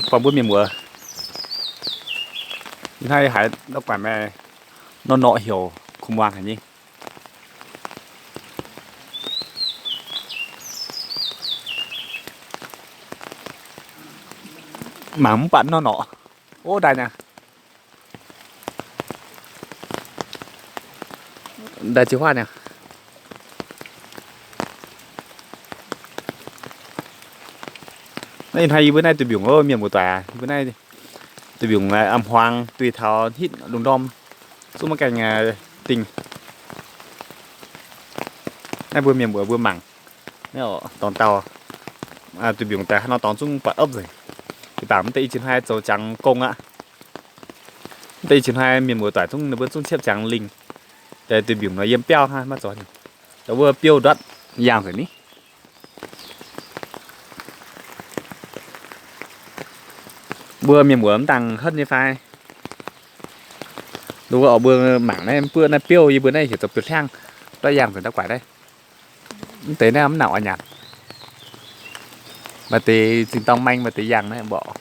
Buangh mbuo mienh muoz, ih hnoi haiz ndau guaaic maaih norm norqc heuc kuv muangx haic nyei. Mangc mv baac norm norqc. Ov, ndaaih niaa. Ndaaih jiex huaav niaa. Naaiv ih hnoi yie mbuo naaiv duih mbiungc oc, mienh muoz-doic aac. Yie mbuo naaiv duih mbiungc am hmuangx duih taux hitv lungh ndorm zungv maiv gaengh dingh. Naaiv mbuo mienh muoz mbuo mangc, naaiv dorngx dauh duih mbiungc daaih haaix nor dorngx zungv buatc opv nzengc. Jiex baac mv deix i jiex hnoi zoux jangx gong aqv. Mv deix i jiex hnoi mienh muoz-doic zungv ninh mbuo zungv ciepv jangx lingh. Deix duih mbiungc nor yiem biauv hnangv maiv zoux, wuov biouv ndortv yangh nzengc ni. Mbuo mienh muoz mv dangh henv nyei fai? Lo wuov oc, mbuo mangc naaiv mbuo naaiv biouv, yie mbuo naaiv heuc zoux biouv hliangv, ndortv yangh nzengc ndau guaaic naaiv. Mv deix naaiv mv nangc oix nyanc. Maaih deix zinh dorng maeng, maaih deix yangh naaiv mborqc.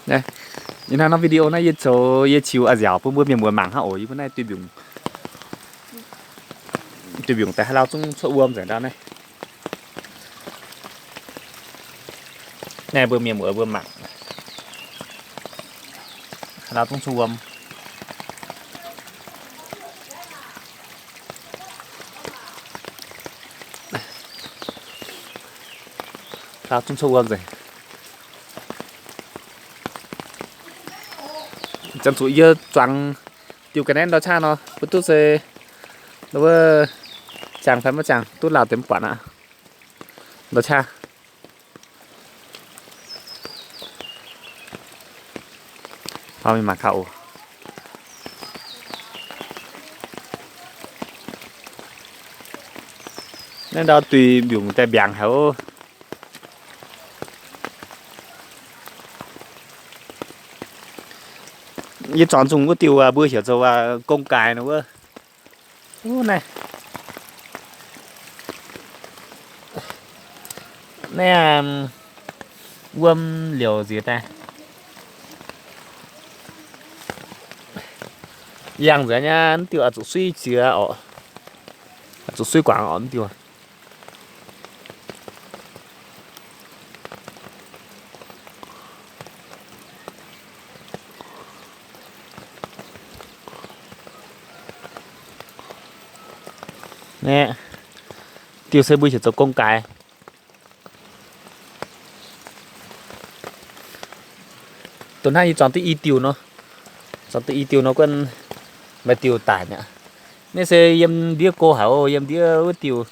Ih hnoi norm video naaiv yie zoux yie qiux a'nziaauc bun mbuo mienh muoz mangc hnangv oc. Yie mbuo naaiv duih mbiungc, duih mbiungc daaih haaix lauh zungv cuotv wuom nzengc ndau naaiv. Naaiv mbuo mienh muoz mbuo mangc, haaix lauh zungv cuotv wuom. Haaix lauh zungv cuotv wuom nzengc. Janx-zuqc yie zuangx diuh ga'naaiv ndau qaqv nor, mbuo duqv se wuov jangx fai maiv jangx duqv lauh deix mv buatc aqv. Ndau qaqv. Mingh mangc gaax oc. Naaiv ndau duih mbiungc daaih mbiaangc haic oc. Yie zuangx nzungh wuov diuh mbuo heuc zoux gong gaaix nor wuov. Naaiv, naaiv wuom liouc nziex daaih. Yangh nzengc nyei, naaiv diuh oix zuqc suiv ziex oc. Oix zuqc suiv guangc oc, naaiv diuh. Naaiv diuh se mbuo heuc zoux gong gaaix. Dongh naaiv yie zuangx duqv i diuh nor, zuangx duqv i diuh nor guanh maaih diuh daic mi'aqv. Naaiv se yiem ndiev go haic oc, yiem ndiev wuov diuh,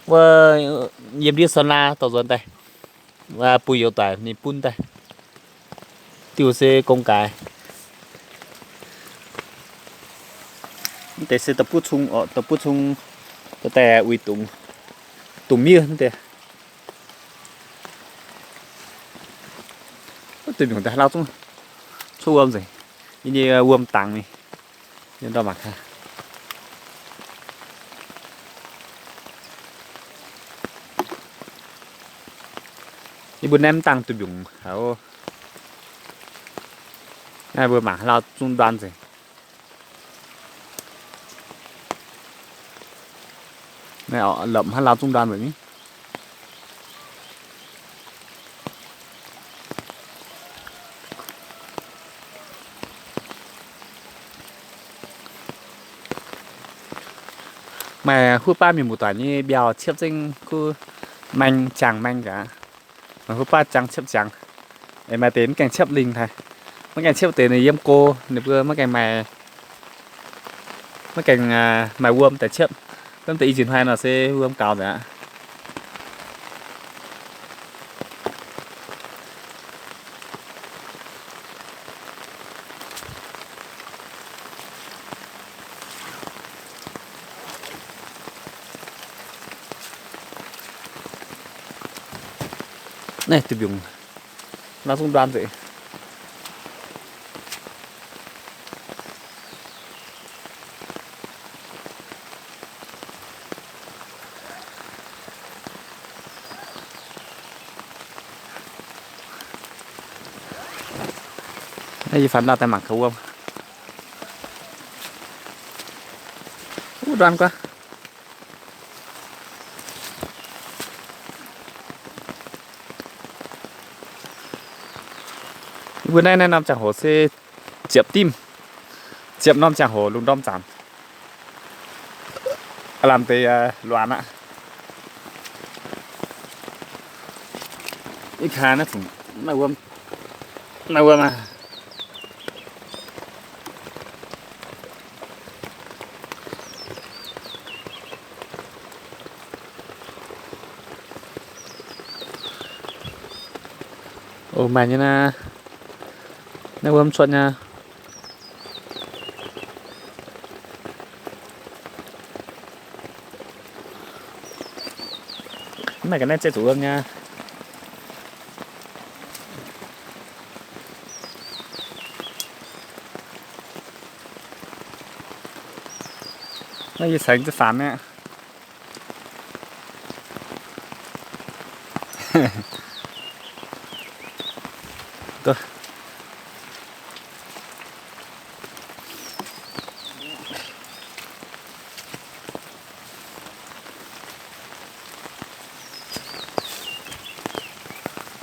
wuov, yiem ndiev Sơn La dorh nzuonx daaih, bun youz doic ninh bun daaih. Diuh se gong gaaix. Mv deix se da'buv cung oc, da'buv cung daaih uix dungz, dungz miev mv deix. Duih mbiungc daaih haaix lauh zungv cuotv wuom nzengc. Yie nyei wuom dangx mingh. Yie ndorm mangc gaax. Yie mbuo naaiv mv dangh duih mbiungc haic oc. Naaiv mbuo mangc haaix lauh zungv ndorm nzengc. Naaiv lopc haaix lauh zungv ndorm nzengc ni. Maaih huv baav mienh muoz-doic nyei mbiauh ciepv zengv kuv maeng, jangx maeng gaax. Maaih huv baav jangx ciepv jangx. Maaih deix maiv gaengh ciepv lingh haic. Maiv gaengh ciepv deix ninh yiem go, ninh mbuo maiv gaengh maaih, maiv gaengh maaih wuom daaih ciepv. Wuov deix i nzunc hnoi nor se wuom gaux nzengc aqv. Naaiv duih mbiungc nor zungv ndorm nzengc. Naaiv yie faaux ndau daaih mangc kaux wuom. Wuov ndorn guaav. Yie mbuo naaiv, naaiv norm ziangh hoc se ziepc dimv. Ziepc norm ziangh hoc lungh ndorm zanc. Aav lamh deix luanc aqv. Ih kaa naaiv fungc maaih wuom, maaih wuom aqv. Oc, maaih nyei naaiv. Naaiv wuom cuotv nyei. Mv maaih ga'naaiv zeiv zuqc wuom nyei. Naaiv yie cengx jienv faanx aqv.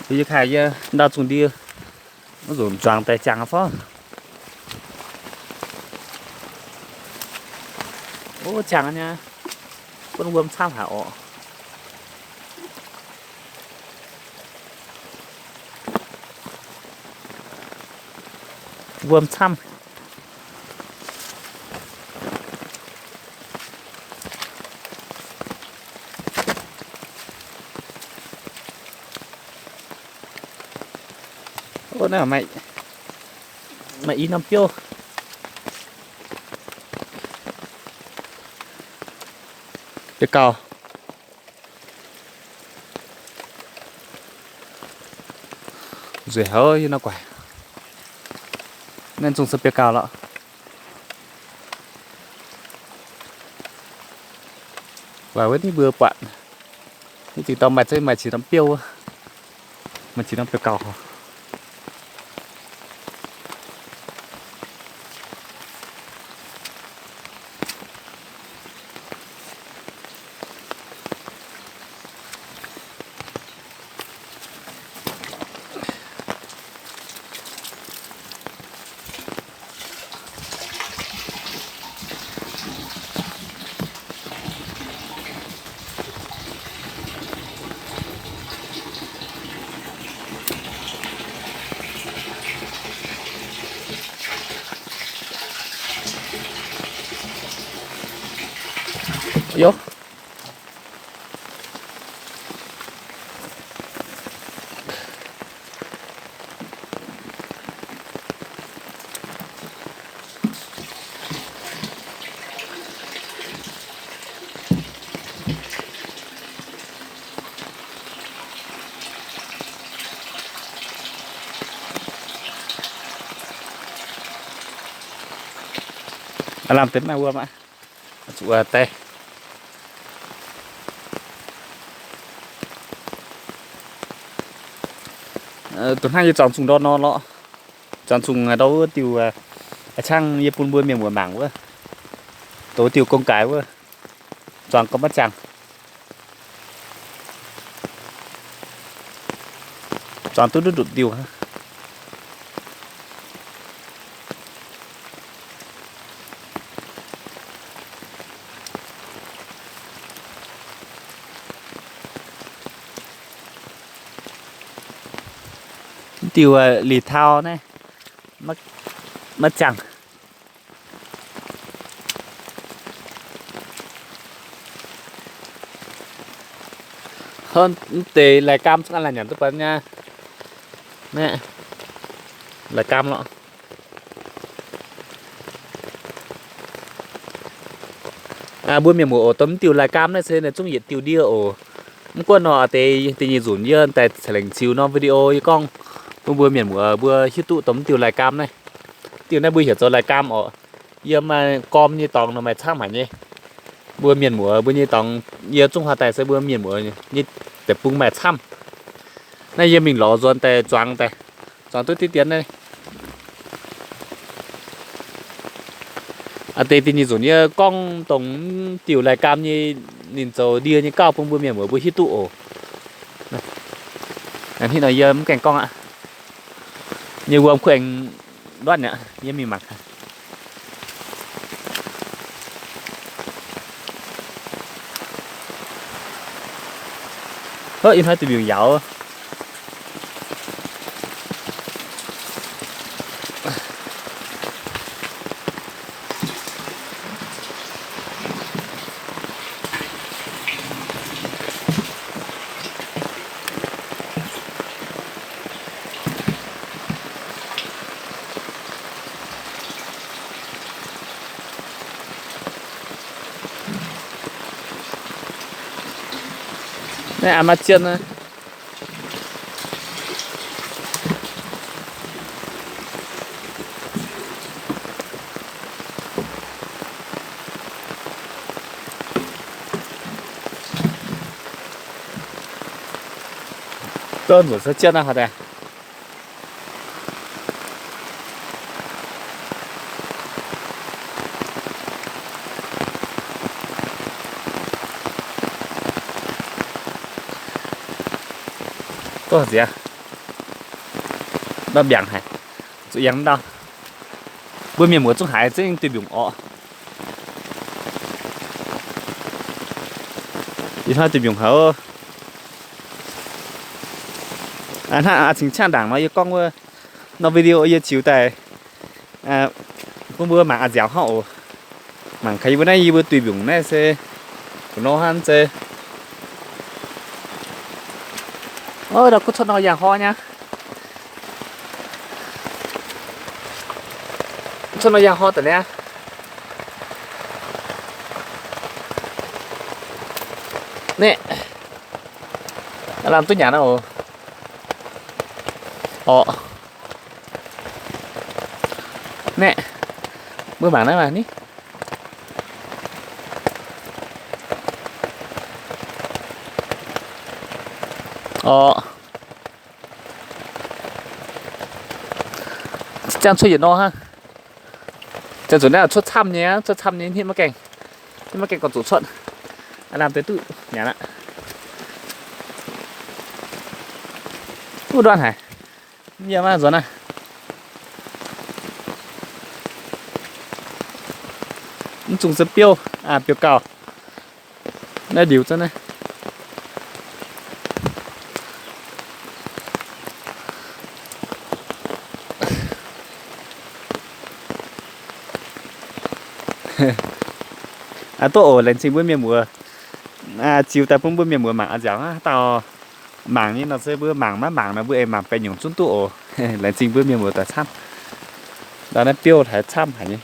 Yie kaaix yie ndau zungh ndie, wuov nzunc zuangx daaih ziangh fov. Ov, ziangh nyei, gunv wuom camv haic orqc. Wuom camv. Ov, naaiv maaih, maaih i norm biouv. Biouv gauh. Nzueic haic yie nor guaix. Naaiv zungh se biouv gauh lorqc. Guaix wuov ninh mbuo buatc. Ninh zingh dorh maaih zeiv maaih qiex norm biouv wuov. Maaih qiex norm biouv gauh. Yoc. Aav lamh deix maaih wuom aqv. Zuqc daaih. Dongh hnangv yie zuangx zungh ndortv nor lorqc. Zuangx zungh ndortv wuov diuh, a'ciangv yie bun mbuo mienh muoz mangc wuov, dongh diuh gong gaaix wuov, zuangx gorngv maiv ziangh. Zuangx duqv ndutv ndutv diuh. Diuh lih tau naaiv maiv ziangh. Hnangv deix lai gaam zungv aav laih nyanc duqv baac nyei. Naaiv lai gaam lorqc. Mbuo mienh muoz oc, dongh mv diuh lai gaam naaiv se naaiv zungv yietc diuh ndie oc. Mv gunv nor deix, deix nyei nzunc yie daaih ca'lengc ziux norm video yie gorngv bun mbuo mienh muoz mbuo hiuv duqv dongh mv diuh lai gaam naaiv. Diuh naaiv mbuo heuc zoux lai gaam oc. Yiem maaih gorm nyei dorngx nor maaih camv haic nyei. Mbuo mienh muoz mbuo nyei dorngx yie zungv huaav daaih se mbuo mienh muoz nyei deic-bung maaih camv. Naaiv yie mingh lorz nzuonx daaih zuangx daaih, zuangx duqv diqv dien naaiv. Aa, deix dinh nyei nzunc yie gorngv dongh diuh lai gaam nyei ninh zoux ndie nyei gauh bun mbuo mienh muoz mbuo hiuv duqv oc. Hnangv nor yie mv gaengh gorngv aqv. Nyei wuom kuv aengx nduatv mi'aqv, yie mingh mangc gaax. Hov, ih hnoi duih mbiungc yaauc. Naaiv aav maaih zien naaiv. Dongh nzunc se zien naaiv haaix daaih. Duqv nziex, ndau mbiaangc haic, zuqc yangh ndau. Mbuo mienh muoz zungv haiz zengv duih mbiungc orqc. Ih hnoi duih mbiungc haic oc. Hnangv a'cingx qangv ndaangc nor yie gorngv wuov, nor video yie ziux daaih bun mbuo mangc a'nziaauc hnangv oc. Mangc gaax yie mbuo naaiv, yie mbuo duih mbiungc naaiv se fu nor hnangv se. Ov, ndau kuv cuotv nor yangh hor nyei. Cuotv nor yangh hor daaih niaa. Naeqv, lamh duqv nyanc aqv oc. Orqc. Naeqv, mbuo mangc naaiv maah ni. Orqc. Ziangh cuotv yietc nor hnangv. Ziangh zuqc naaiv cuotv camv nyei, cuotv camv nyei hnangv, maiv gaengh, hnangv maiv gaengh gorngv zuqc cuotv. Lamh deix duqv nyanc aqv. Duqv ndortv haic. Yie maiv nzuonx naaiv. Mv zungh se biouv, biouv gauh. Naaiv liuz zunv naaiv. Aa, duqv oc. Laengz zingh mbuo mienh muoz ziux daaih bun mbuo mienh muoz mangc a'nziaauc hnangv. Haaix dauh mangc nyei nor se mbuo mangc, maiv mangc nor mbuo aengx mangc baeqc nyungc zungv duqv oc. Laengz zingh mbuo mienh muoz daaih camv. Ndau naaiv biouv haiz camv haic nyei.